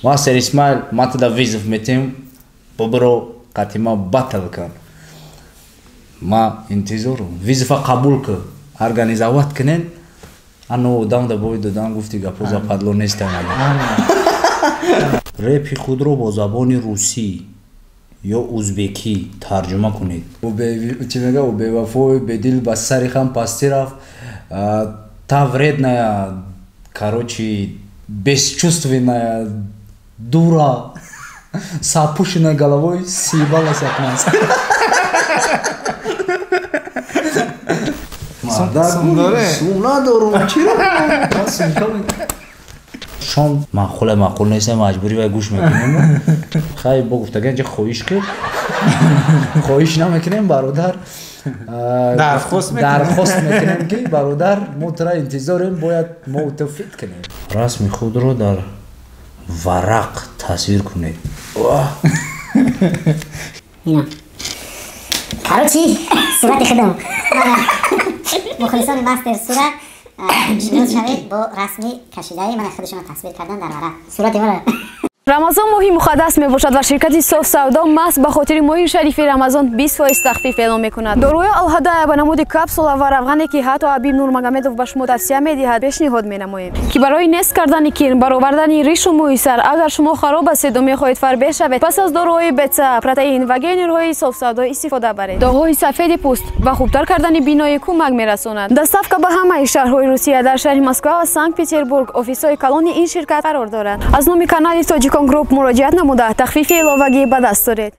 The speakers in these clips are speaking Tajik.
Мастер Исмаил, ман туда вызов метем, бобро қатима батл кун. Ма интизорум. Вызова қабул кун, организовать кунен. Ано одам да бой додан гуфти гапо западло нестам. Репи худро бо забони русӣ ё узбекӣ тарҷума кунед. Чӣ мега? Ӯ бевафои бедил ба сари хам пастӣ рафт. Та вредная, короче, бесчувственная дура с опущенной головой съебалась от нас. Сум надорум, чиро? Шон маъқуле маъқул нест, маҷбурӣ вай гӯш мекунем. Хай бо гуфтаган ҷа хоҳиш ки хоҳиш намекунем, бародар. Дархост мекунем. Дархост мекунем ки бародар, мо тура интизорем, бояд мо ту фит кунем. Расми худро дар варақ тасвир кунед. Короче, сурати худам. Мухлисони Мастер Сура шинос шавед бо расми кашидаи мана худашонро тасвир кардан дар варақ. Сурати мана. Рамазон моҳи муқаддас мебошад ва ширкати Соф Савдо маҳз ба хотири моҳи шарифи Рамазон 20% тахфиф эълон мекунад. Доруи Алҳадая ба намуди капсула ва равғане ки ҳатто Ҳабиб Нурмагомедов ба шумо тавсия медиҳад, пешниҳод менамоем, ки барои нест кардани кирм, баровардани ришу мӯи сар, агар шумо хароб ҳастеду мехоҳед фарбеҳ шавед, пас аз доруҳои БЦА, протеин ва генерҳои Соф Савдо истифода баред. Доғҳои сафеди пӯст ва хубтар кардани биноӣ кӯмак мерасонад. Доставка ба ҳамаи шаҳрҳои Русия, дар шаҳри Москва ва Санкт-Петербург офисҳои калони ин ширкат қарор дорад. Аз номи канали Тоҷикон Груп муроҷиат намуда тахфифи иловагӣ ба даст доред.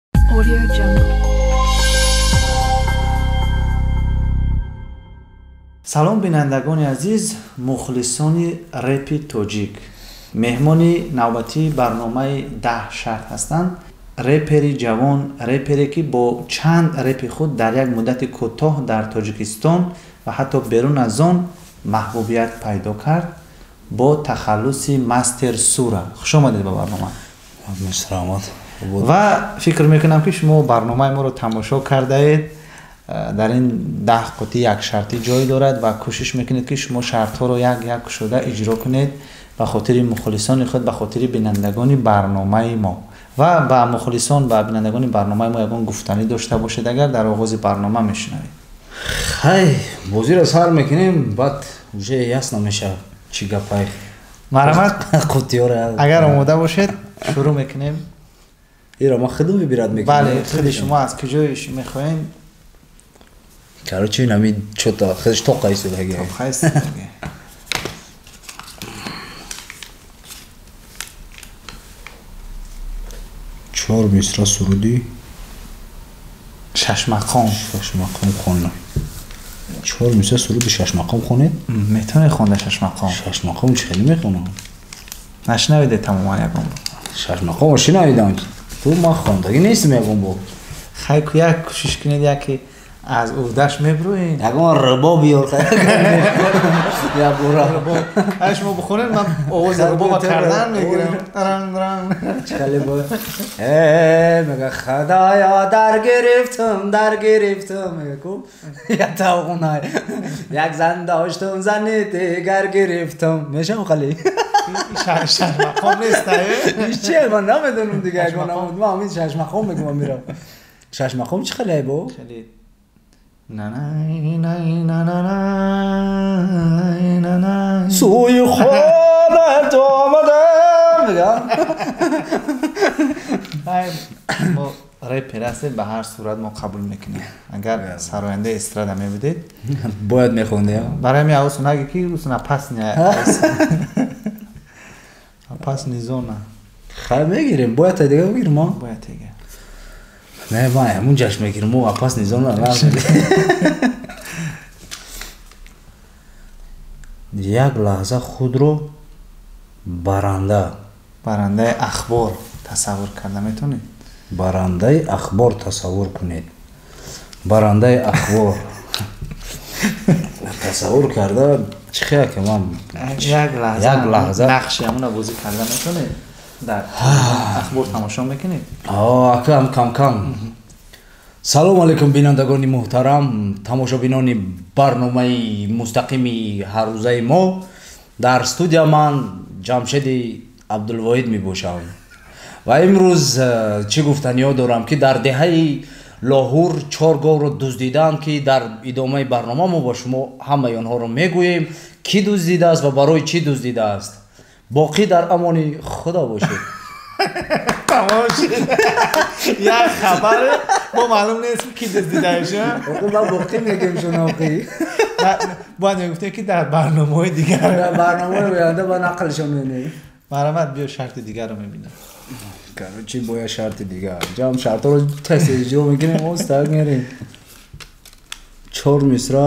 Салом бинандагони азиз, мухлисони репи тоҷик. Меҳмони навбатии барномаи 10 шарт ҳастанд. Репери ҷавон, репере ки бо чанд репи худ дар як муддати кӯтоҳ дар Тоҷикистон ва ҳатто берун аз он маҳбубият пайдо кард бо тахаллуси Мастер Сура. Хуш омадед ба барнома. Саломат. Ва фикр мекунам ки шумо барномаи моро тамошо кардаед. Дар ин 10 қутӣ як шартӣ ҷой дорад ва кӯшиш мекунед ки шумо шартҳоро як як шуда иҷро кунед ба хотири мухлисони худ, ба хотири бинандагони барномаи мо. Ва ба мухлисон, ба бинандагони барномаи мо ягон гуфтанӣ дошта бошед, агар дар оғози барнома мешунавед. Хай, бозиро сар мекунем, баъд уже ясно мешавад чӣ гапай. Марҳамат, қутиёра. Агар омода бошед, шурӯъ мекунем. Иро ман худам выбирать мекунам. Бале, худи шумо аз куҷои мехоҳем? Короче, инами чё-то худаш тоқа истодаги. Тоқа истодаги. Чор мисра суруди шашмақом. Шашмақом хонам. Чор мисра суруди шашмақом хонед? Метавонед хонда шашмақом? Шашмақом чӣ хеле мехонам? Нашнавидед тамоман ягон бор? Шашмақом шинавидам. Ту ман хондагӣ нестам ягон бор. Хай ку як кӯшиш кунед, яке аз уҳдаш мебурӯед. Ягон рибо биёр. Як бора. Ай шумо бихонед, ман овози рибоба кардан мегирам. Ранг ранг. Чӣ хеле бо. Мега худоё дар гирифтам, дар гирифтам. Мега ку як тавғунай. Як зан доштам, зани дигар гирифтам. Мешам хали. Шашмақом нест, ай? Чӣ ман намедонам дига ягон намуд. Ман ҳамин шашмақом мегӯям мирам. Шашмақом чӣ хеле бо? Хеле на на на на на на на сӯи хонаат омадам мегам. Мо репер ҳастем, ба ҳар сурат мо қабул мекунем. Агар сарояндаи эстрада мебудед, бояд мехондем. Барои ҳамин аввал нагӣ ки усна пас не пас низона. Хай мегирем, бояд дига бигирем мо. Бояд дига. Не, ман ҳамун ҷашн мегирем, мо апас низона. Як лаҳза худро баранда. Барандаи ахбор тасаввур карда метавонед? Барандаи ахбор тасаввур кунед. Барандаи ахбор тасаввур карда чӣ хел ки ман як лаҳза як лаҳза нақши ҳамуна бозӣ карда метавонед? Дар ахбор тамошо мекунед? Акам кам кам. Салом алейкум бинандагони муҳтарам, тамошобинони барномаи мустақими ҳаррӯзаи мо. Дар студия ман Ҷамшеди Абдулвоҳид мебошам ва имрӯз чӣ гуфтаниҳо дорам, ки дар деҳаи Лоҳур 4 говро дуздидаанд, ки дар идомаи барнома мо бо шумо ҳамаи онҳоро мегӯем, кӣ дуздидааст ва барои чӣ дуздидааст. Боқӣ дар амони Худо бошед. Тамом шуд. Як хабар бо маълум нест, ки дуздидааш. Мо боқӣ мегӯем шуноқӣ. Бояд мегуфтем, ки дар барномаҳои дигар, дар барномаҳои оянда ба нақлшон менем. Марҳамат, биё шарти дигарро мебинам. Короче, бояд шарти дигар. Ҷам шартҳоро тез иҷро мекунем, остак мерем. 4 мисра.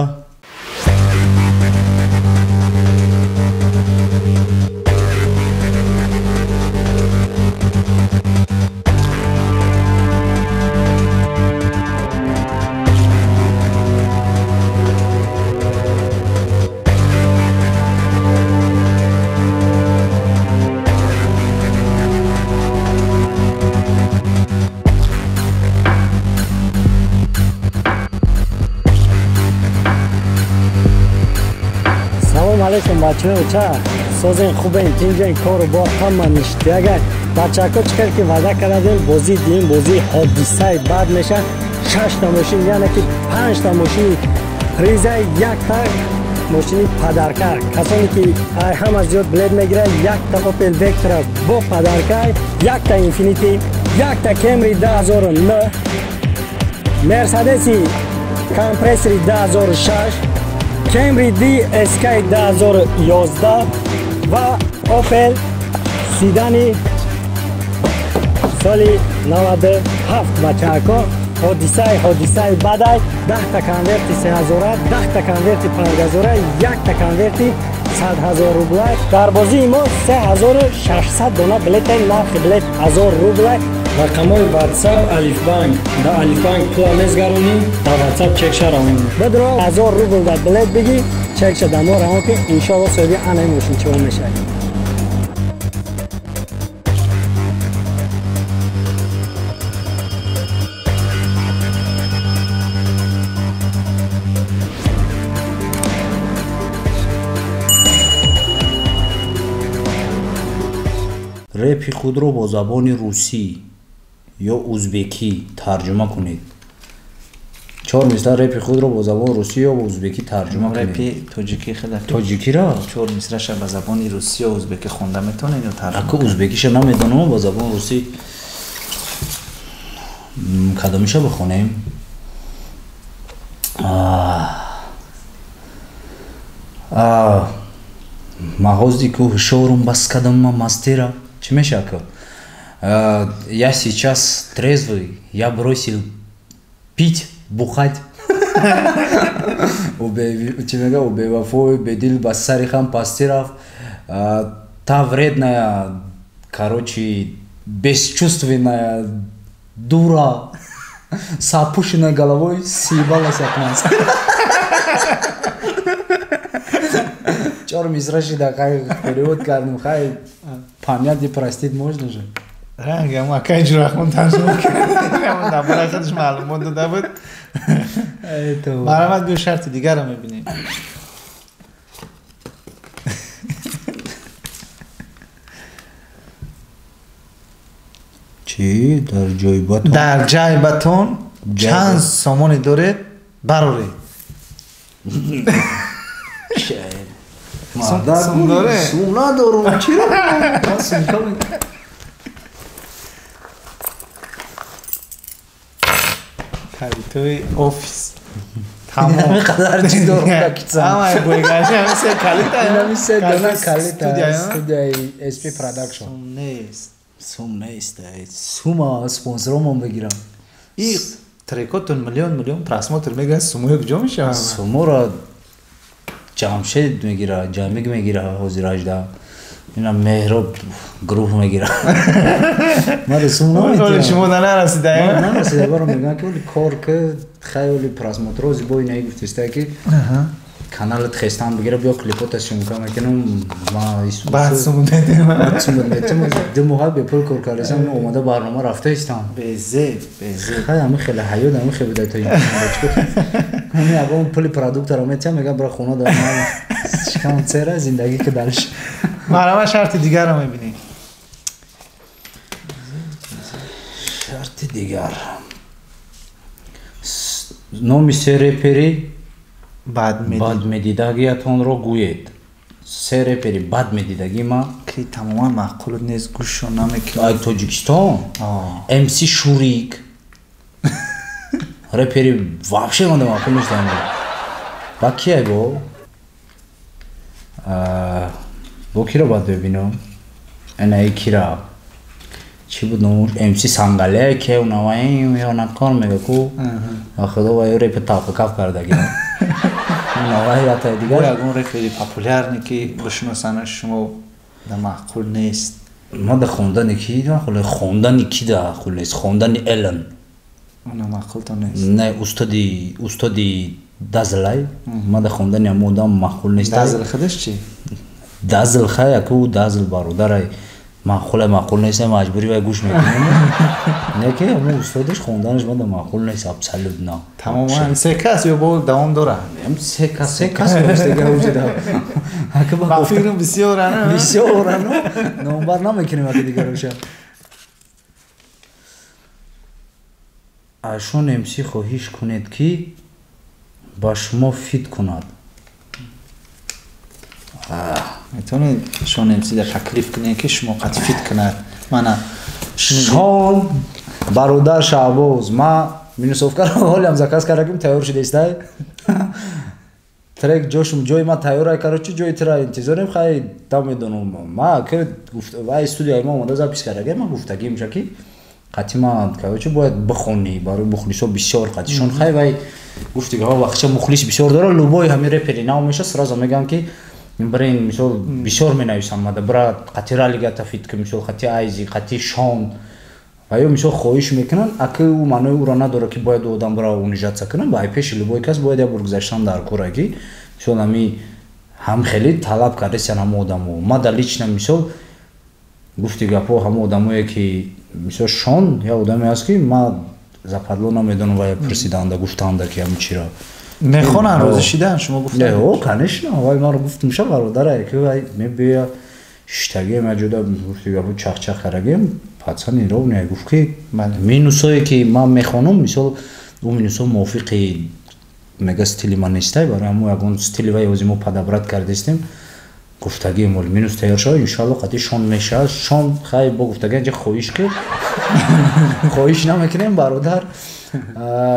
Алейкум бачаҳо, ча созен, хубен, тинҷен, кору бор ҳама ништи. Агар бачаҳако чӣ кар ки ваъда кардем, бозии диюм бозии ҳодисаи бад меша. 6та мошин, яъне ки 5та мошини приза, якта мошини падарка. Касоне ки ай ҳама зиёд билет мегирад, якта Opel Vectra бо падарка, якта Infiniti, якта Camry 2009, Mercedes-и компрессори 2006, Camry DSK 2011 ва Opel Седани соли 97. Бачаҳако, ҳодисаи бадай, 10та конверти 3000, 10та конверти 5000, якта конверти 100 000 рублай. Дар бозии мо 3600 дона билетай, нархи билет 1000 рублай. Рақамҳои WhatsApp Алифбанк. Дар Алифбанк пула мезгаронӣ, дар WhatsApp чекша равонӣ. Бадро 1000 рубл дар билет бигӣ, чекша дар мо равон ки иншоалло соҳиби анаи мошинчиҳо мешавӣ. Репи худро бо забони русӣ ё узбекӣ тарҷума кунед. 4 мисра репи худро бо забони русӣ ё узбекӣ тарҷума кунед. Репи тоҷикӣ хеле тоҷикиро 4 мисраша ба забони русӣ ё узбекӣ хонда метавонед ё тарҷума? Аку узбекиша намедонам, ба забони русӣ кадомиша бихонем? Мағози ку ҳушорум бас кадам ма мастера. Чӣ мешавад ку? Я сейчас трезвый, я бросил пить, бухать. Чӣ мега? У бевафои бедил ба сари хам пастӣ рафт. Та вредная, короче, бесчувственная дура с опущенной головой съебалась от нас. 4 мисра шида, хай перевод кардем, хай понять и простить можно же. Ранг ам акай Ҷурахмон тарҷума кард. Дар бораи худаш маълумот дода буд. Марҳамат, биё шарти дигарро мебинем. Чӣ? Дар ҷойбатон? Дар ҷайбатон чанд сомоне доред, бароред. Сум доре? Сум надорум. Чиро? Сумка калитои офис. Тамом. Қадар чӣ дорум дар китсам. Ҳамаи бойгарчи ҳамин се калита. Ҳамин се дона калита. Студияи SP Production. Сум нест. Сум нест. Сума спонсоромон бигирам. И трекотон миллион миллион просмотр мегирад, сумои куҷо мешавад? Суморо Ҷамшед мегира, Ҷамик мегира, ҳозир 18. Ина Меҳроб гурӯҳ мегира. Мара сум намедиҳам. Шумо нарасида? Нарасида, баро мегӯям ки оли кор ки хай оли просмотро зибои наи гуфтиста ки каналат хестан бигира, биё клипота съёмка мекунам. Ма баъд сум медиҳам. Баъд сум медиҳам. 2 моҳ бепул кор кардасам, омада барнома рафта истам. Безеб, безеб. Хай ҳамин хеле ҳаёт ҳамин хеле буда то ин. Ҳамин ягон пули продуктаро метиҳам, мегӯям бира хона дорам. Шикам цера зиндагӣ ки дальше. Марҳамат, шарти дигарро мебинем. Шарти дигар. Номи се репери бад медидагиятонро гӯед. Се репери бад медидагӣ ма ки тамоман маъқул нест, гӯшшон намекунад. Ай Тоҷикистон? МС Шурик. Репери вообще манда маъқул нест. Ба кия бо? Бо киро бад бибинам? Ана кира. Чӣ буд номуш? МС Сангале ки унаваи мега ку. Худо ва репи талқакаф кардаги. Унаваи ята дигар. Ягон репери популярне ки бишносанаш шумо да маъқул нест. Ма да хондани ки маъқул? Хондани ки да маъқул нест? Хондани Элен. Уна маъқултон нест. Не, устоди Дазлай. Ма да хондани ҳамон одам маъқул нест. Дазл худаш чӣ? Дазл хай, аку Дазл бародарай. Маъқуле маъқул нест, маҷбурӣ вай гӯш мекунем. Не ки ҳамон устодаш хонданаш мада маъқул нест абсолютно. Тамоман се кас ё бо давом дорад? Се кас, се кас дигар уҷида. Ака ба фикрам бисёран. Бисёран. Номбар намекунем ака дигароша. Ашон МС хоҳиш кунед ки ба шумо фит кунад. Метавонед Шон МС да таклиф кунед ки шумо қат фит кунад. Мана Шон бародар Шаҳбоз, ма минусовкаро ҳолиам заказ кардагим, тайёр шудестай. Трек ҷошум ҷои ма тайёрай, короче, ҷои тира интизорем, хай да медонам. Ма ки вай студияи ма омода запис кардагим, ма гуфтагим ша ки қати ма, короче, бояд бихонӣ, барои мухлисо бисёр қатишон хай вай гуфти га вақтша мухлис бисёр дора, любой ҳами репери нав меша, сразу меган ки брен мисол бисёр менависам мада брат қати ралигата фит ки мисол қати Айзи, қати Шон ва ё мисол хоҳиш мекунанд, аки ӯ маънои ӯро надорад ки бояд одам бира унижаться кунад, ба пеши любой кас бояд як бор гузаштан дар кора ки мисол ҳами ҳам хеле талаб кардесян ҳамо одамо. Ма да лично мисол гуфти гапҳо ҳамо одамое ки мисол Шон як одаме аст ки ма западло намедонам ва пурсиданда гуфтанда ки ҳами чиро мехонанд, розӣ шидан шумо гуфтанд? Не, о, конечно, вай маро гуфтам ша бародарае ки вай мебия шиштагием як ҷода гуфти гапҳо чахчах карагем, пацани ровне гуфт ки минусое ки ман мехонам, мисол ӯ минусо мувофиқи мега стили ман нестай, барои ҳамо ягон стили вай ози мо подобрат кардестем, гуфтагием оли минус тайёр шава, иншалло қати Шон мешавад. Шон хай бо гуфтаги инҷа хоҳиш ки хоҳиш намекунем бародар,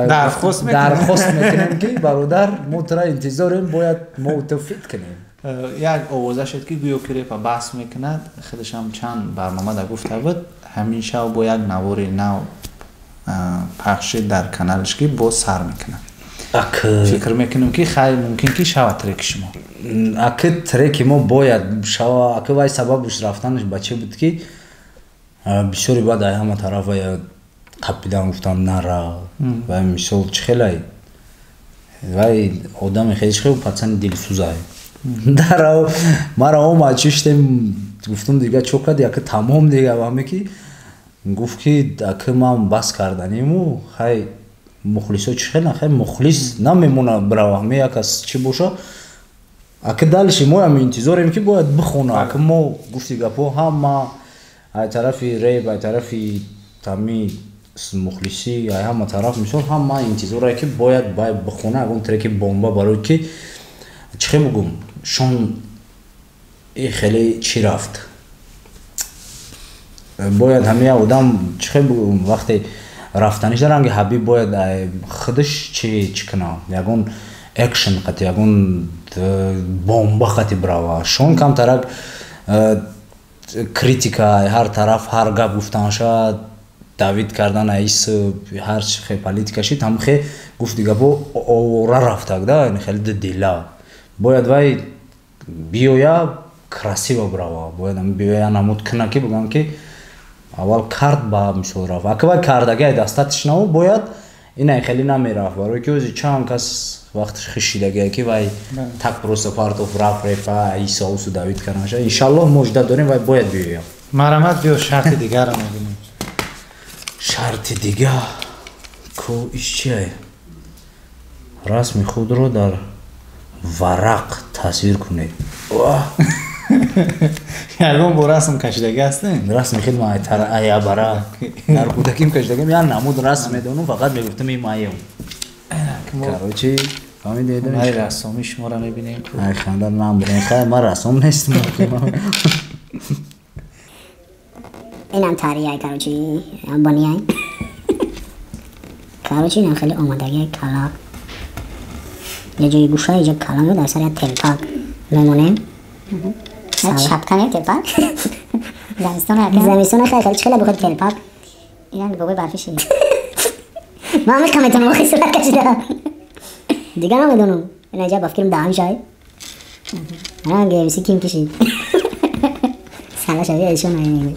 дархост мекунем ки бародар мо тура интизорем, бояд мо ту фит кунем. Як овоза шуд ки гӯё ки репа баҳс мекунад, худашам чанд барнома да гуфта буд, ҳамин шав бо як навори нав пахши дар каналаш ки боз сар мекунад. Фикр мекунем ки хай мумкин ки шава треки шумо. Аки треки мо бояд шава, аки вай сабабш рафтанаш ба чӣ буд ки бисёри баъд ай ҳама тараф вай қапидан гуфтан нара, вай мисол чӣ хелай вай одами хеле чӣ хел пацани дилсӯзай. Дара мара омад чиштем гуфтум дига чо кард, яки тамом дига ҳаме ки гуфт ки аки ман бас карданиму хай мухлисо чӣ хел хай мухлис намемона брава, ҳаме як кас чӣ боша, аки дальше мо ҳам интизорем ки бояд бихона. Аки мо гуфти гапҳо ҳама ай тарафи реп, ай тарафи тами мухлисӣ, ай ҳама тараф мисол ҳама интизорае ки бояд бихона ягон треки бомба, барои ки чӣ хел бугум, Шон и хеле чӣ рафт, бояд ҳамин одам чӣ хел бугум, вақте рафтаниш ранги Ҳабиб бояд худаш чӣ кунад, ягон экшн қати, ягон бомба қати брава. Шон камтарак критика ҳар тараф ҳар гап гуфтанша, давид кардан аис ҳар хе политика шид, ҳам хе гуфти гапо овора рафтак да, хеле дила. Бояд вай биёя красиво брава, бояд биёя намуд куна ки бугам ки аввал кард ба мисол рафт. Аки вай кардаги дастатиш наву бояд ина хеле намерафт, барои ки ози чанд кас вақтш хишидагие ки вай так просто партов рафт репа Иса усу давид карданша. Иншаллоҳ мо жда дорем вай бояд биёя. Марамат биё шарти дигарро мебинем. Шарти дига ко иш чие? Расми худро дар варақ тасвир кунед. Ягон бо расм кашидаги ҳастем? Расми хел ма аябара. Дар кӯдаким кашидагим, як намуд расм медонам, фақат мегуфтам ин маем. Короче, фаҳмидед? Май рассоми шуморо мебинем. Ай ханда намбурем. Хай, ман рассом нестам. Инам тарияй, короче, банияй. Короче, инам хеле омодагии кала. Як ҷои гӯша, иҷо кала дар сари як телпак мемонем. Шапка не, телпак. Замистон замистон хеле хеле чхеле биход телпак. Инам бобои барфи шид. Ман ҳамин метавонам охи сурат кашида. Дигар намедонам. Ин аҷаб ба фикрам даҳан шай. Ранг биси ким кишид. Сала шави эшон ай.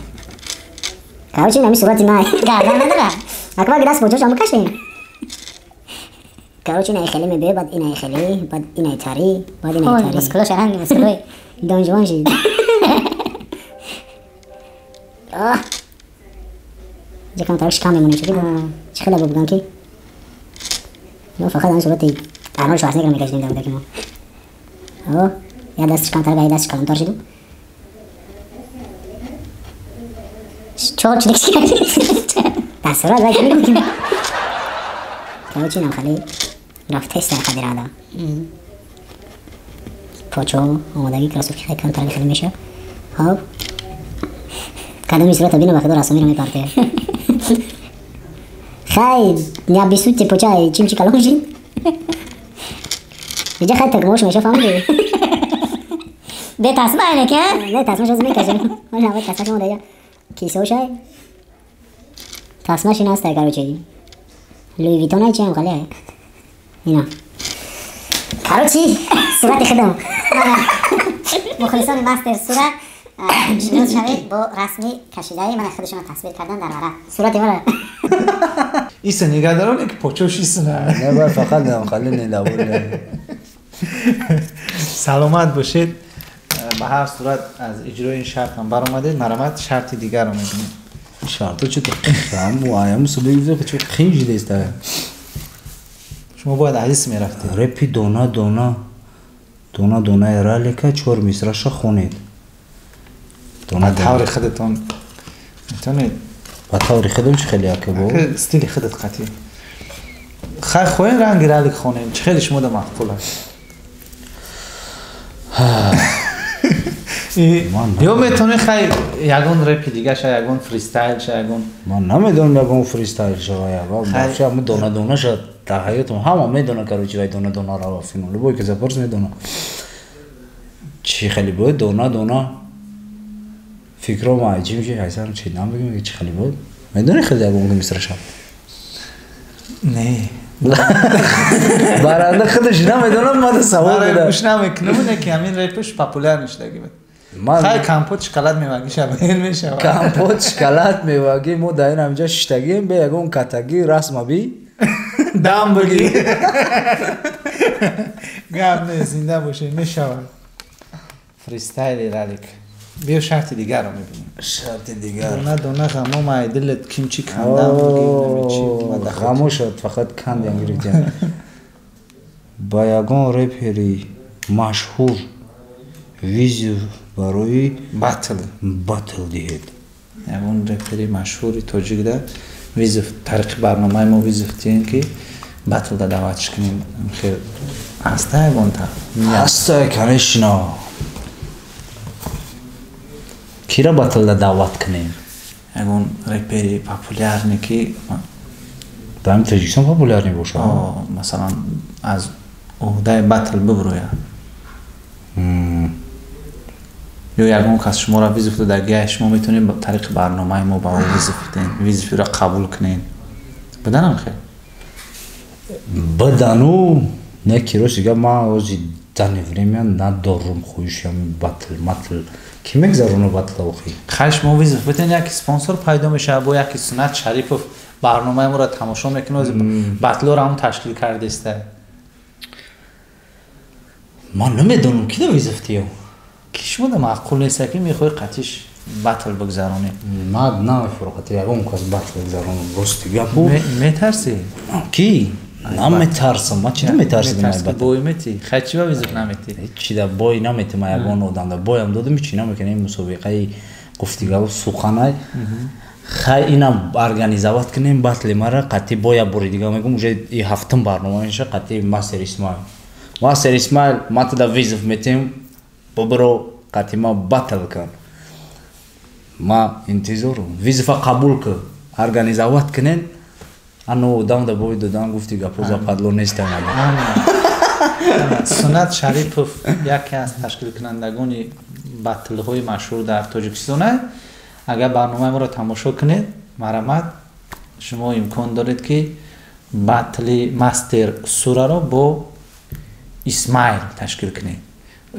Короче, инами сурати май. Гардан надора. Акма даст бо ҷош ам кашем. Короче, инай хеле мебе, баъд инай хеле, баъд инай тари, баъд инай тари. Мускулош ранг мускулой. Донжуан шид. Оҳ. Ҷакам тарак шикам мемонем чӣ чӣ хеле бубган ки. Ну фақат ан сурати Арнолд Шварценеггер мекашидем дар кӯдаки мо. Оҳ, як даст шикамтар ба як даст калонтар шиду. Чор чилик дар сурат вай мегуфтем. Короче, инам хеле рафтест дар қадир ада. Почо омодагӣ кроссовки хеле камтар хеле мешавад. Хоб. Кадоми сурата бина ба худо рассомиро мепарте. Хай, не обессудьте, почай, чим чи калон шид. Иҷа хай тагмош меша фаҳмидӣ? Бе тасма айне ки, не тасмаш аз мекашем. Ҳола тасмаш мо даҷа кисошай. Тасмаш ин аст, короче. Луи Виттон ай чиам хеле. Ина. Короче, сурати худам. Мухлисони мастер сурат шинос шавед бо расми кашидаи мана худашонро тасвир кардан дар варақ. Сурати мара. Иса нигаҳдорон ки почош исна. Не бай фақат хали нелавур. Саломат бошед. Ба ҳар сурат аз иҷрои ин шарт ҳам баромадед. Марамат шарти дигарро мебинем. Шарто чӣ ҳам аям субҳ чӣ қин жидест. Шумо бояд азиз мерафтед. Репи дона дона дона донаи ралика чор мисраша хонед. Ба таври худатон метавонед. Ба таври худам чӣ хеле яке бо? Стили худат қатъӣ. Хай хоҳем ранги ралик хонем. Чӣ хеле шумо да маъқул аст? Ё метавонед хай ягон репи дига ша, ягон фристайл ша, ягон. Ман намедонам ягон фристайл ша, вообще ҳама дона дона ша дар ҳаётам ҳама медона, короче, вай дона дона рава финал. Любой ки запорс медона. Чӣ хеле бояд дона дона фикром аҷиб ки ҳайсан чӣ намегӯям ки чӣ хеле буд. Медонӣ хеле ягон мисраша? Не. Баранда худаш намедонам, ман савол додам. Гӯш намекунам, не ки ҳамин репш популяр мешдаги буд. Хай компот шоколад мевагӣ шаб мешавад. Компот шоколад мевагӣ мо дар ин ҳамҷа шиштагием бе ягон катагӣ расма би дам бигӣ. Гап не, зинда бошед, мешавад. Фристайли ралик. Биё шарти дигарро мебинем. Шарти дигар. Дона дона ғамо май дилат ким чи кандам бигӣ. Ғамо шуд фақат кандям гирифтем. Ба ягон репери машҳур визив барои батл батл диҳед. Ягон репери машҳури тоҷикда визив тариқи барномаи мо визив диҳем ки батлда даъватш кунем. Хел ҳаста ягонта? Ҳаста, конечно. Кира батлда даъват кунем? Ягон репери популярне ки дар Тоҷикистон популярне бошад? Масалан аз уҳдаи батл бибурӯяд. Ё ягон кас шуморо визив додагия, шумо метавонед ба тариқи барномаи мо ба ӯ визив биден, визивро қабул кунед. Буданам хел? Будану не ки рости гап ман ози дани время надорум хоҳишам батл матл. Ки мегзарону батла охи? Хай шумо визив биден, яке спонсор пайдо мешавад, бо яке Сунат Шарипов барномаи моро тамошо мекунад, батлоро ҳам ташкил кардааст. Ман намедонам ки да визив диҳам. Ки шумо да маъқул нест, ки мехоҳӣ қатиш батл бигзаронӣ? Ман намефурам қати ягон кас батл бигзаронам, рости гапу. Метарсӣ? Ки? Наметарсам, ман чида метарсидам? Бой мети? Хай чиба визов намети? Чида бой намети, ман ягон одамда боям додам, ҳечи намекунам. Ин мусобиқаи гуфтигаво суханай. Хай инам организовать кунем батли мара қати боя бори дига мегум, уже и ҳафтум барнома меша қати Мастер Исмаил. Мастер Исмаил, ман туда визов метем, бибиро қати ма батл кун. Ма интизорум. Визова қабул кун, организовать кунен. Ано одам да бой додан гуфти гапо западло нестам. Сунат Шарипов яке аз ташкилкунандагони батлҳои машҳур дар Тоҷикистон аст. Агар барномаи моро тамошо кунед, марҳамат, шумо имкон доред ки батли Мастер Сураро бо Исмаил ташкил кунед.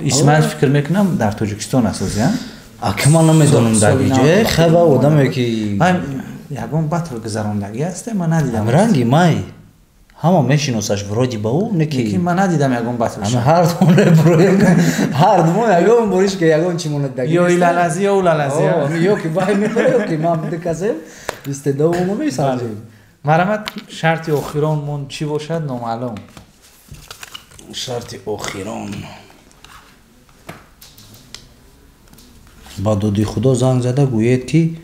Исмаил фикр мекунам дар Тоҷикистон аст ози, а? Ака ман намедонам дар ҷое, хева одаме ки ягон батл гузарондагӣ аст, ман надидам. Ранги май ҳама мешиносаш вроде ба ӯ, не ки ман надидам ягон батл. Ҳар думо ягон бориш ки ягон чи монад. Ё илалази, ё улалази. Ё ки вай мехӯра, ё ки ман дикасем истеъдодмо месанҷем. Марҳамат, шарти охиронмон чӣ бошад номаълум. Шарти охирон ба доди худо занг зада гӯед ки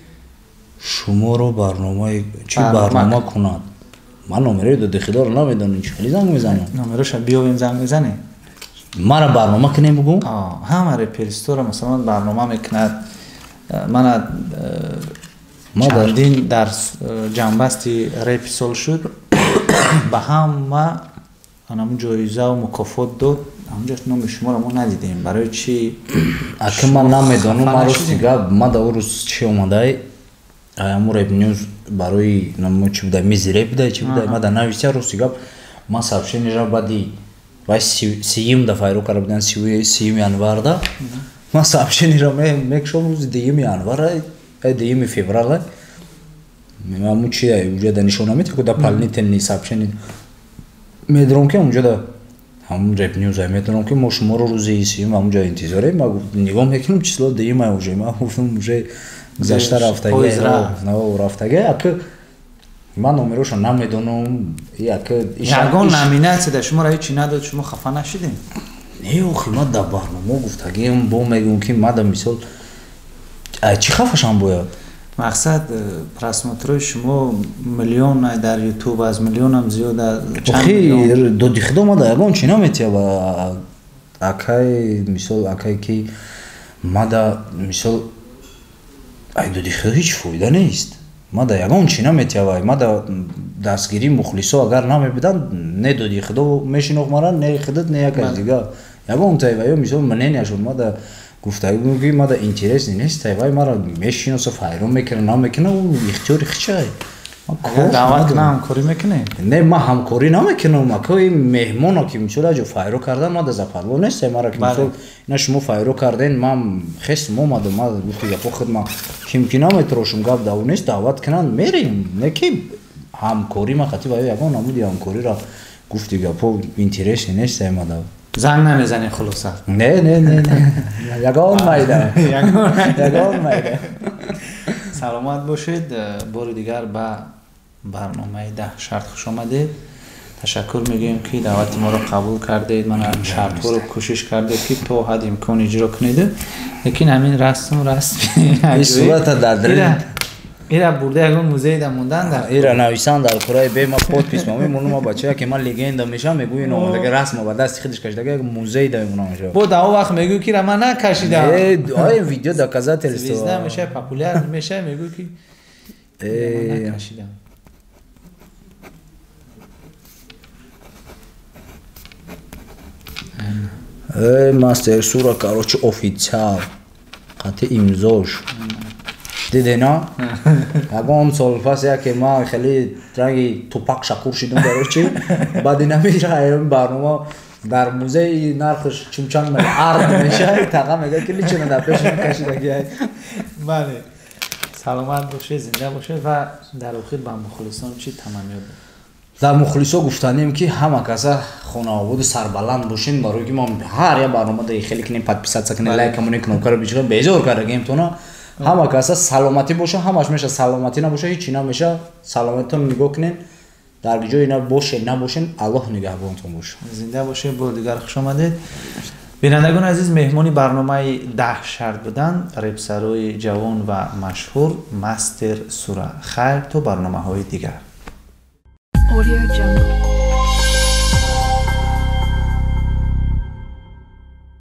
шуморо барномаи чӣ барнома кунад. Ман номерои доди худоро намедонам, чӣ хеле занг мезанам. Номероша биёвем, занг мезанем. Мара барнома кунем бугум? Ҳама реперистора масалан барнома мекунад. Мана чандин дар ҷанбасти репи сол шуд, ба ҳама анамун ҷоизаву мукофот дод. Ҳамунҷо номи шуморо мо надидем. Барои чӣ? Ака ман намедонам, ман рости гап, ман да рӯз чӣ омадай, аму Реп Ньюз барои намо чӣ буда, мизи реп буда, чӣ буда, ман да нависта рости гап, ман сообщениеро баъди вай сиюм дафъа эро карда будан, сиюми январда, ман сообщениеро мекушом рӯзи дуюми январа, дуюми феврала, аму чи уҷа да нишона метиҳад, ку дополнительный сообщение медорам ки унҷа да ҳамун Реп Ньюз медонам ки мо шуморо рӯзи сиюм ҳамунҷа интизорем. Ман нигоҳ мекунам число дуюм уже, ман гуфтам уже гузашта рафтаги. Ака ман номероша намедонам. Ягон номинатсия дар шуморо ҳеҷ надод, шумо хафа нашидем? Не, охи ман дар барнома гуфтагиам бо мегӯм ки ман да мисол чӣ хафашам бояд? Мақсад просмотрҳои шумо миллион дар Ютуб аз миллионам зиёд. Охи доди худо ман да ягон чӣ наметиҳад. Акай мисол акай ки ман да мисол ай доди худо ҳеҷ фоида нест. Ман да ягон чӣ наметиҳад. Ман да дастгирии мухлисо агар намебуданд, не доди худо мешинохт мара, не худат, не як аз дигар. Ягон тайва ё мисол мненияшон ман да гуфтагӣ ки ман да интересни нест, тайвай мара мешиноса, файрон мекунад, намекунад, ӯ ихтиёри хичай. Даъват кунам, ҳамкорӣ мекунем? Не, ман ҳамкорӣ намекунам. Ака ин меҳмоно ки мисол аҷо файро кардан, ман да западло нест, мара ки мисол ина шумо файро карден, ман хестм омадам, ман гуфти гапо худ ман ким ки наметрошум, гап да ӯ нест, даъват кунанд, мерем. Не ки ҳамкорӣ ман қати ва ягон намуди ҳамкориро гуфти гапо интереси нест, ман да занг намезанем хулоса. Не, не, не, не. Ягон майда. Ягон майда. Саломат бошед. Бори дигар ба барномаи 10 шарт хуш омадед. Ташаккур мегӯем ки даъвати моро қабул кардед, мана шартҳоро кӯшиш кардед ки то ҳад имкон иҷро кунед. Лекин ҳамин расм сурата дар ира бурда ягон музей да мондан дар ира нависан дар кураи бе ма подпись ма мемонам, ма бачая ки ман легенда мешам, мегӯ ин омадага расма ба дасти худаш кашидага як музей да мемонам. Бо да он вақт мегӯ ки ра ман накашидам. Ай видео доказательство. Звезда меша, популяр меша, мегӯ ки ман накашидам. Мастер Сура, короче, официал. Қати имзош. Дидена? Ягон сол пас яке ман хеле ранги Тупак Шакур шидам, короче. Баъди намира барнома дар музей нархш чумчанг ард мешавад, таға мегӯяд ки личина дар пеши кашидаги. Бале. Саломат бошед, зинда бошед ва дар охир ба мухлисон чӣ таманниёт? Дар мухлисо гуфтанем ки ҳама каса хонаободу сарбаланд бошем, барои ки мо ҳар як барнома да хеле кунем, подписаться кунем, лайк кунем, кнопкаро бичиқем, безор кардагем тона. Ҳама каса саломатӣ боша, ҳамаш меша, саломатӣ набоша, ҳеҷ чи намеша. Саломатитон нигоҳ кунем, Дар ҷое набошед, набошед, Аллоҳ нигаҳбонтон бошад. Зинда бошед, бор дигар хуш омадед. Бинандагони азиз, меҳмони барномаи 10 шарт буданд репсарои ҷавон ва машҳур Мастер Сура. Хайр, то барномаҳои дигар. Audio Jungle.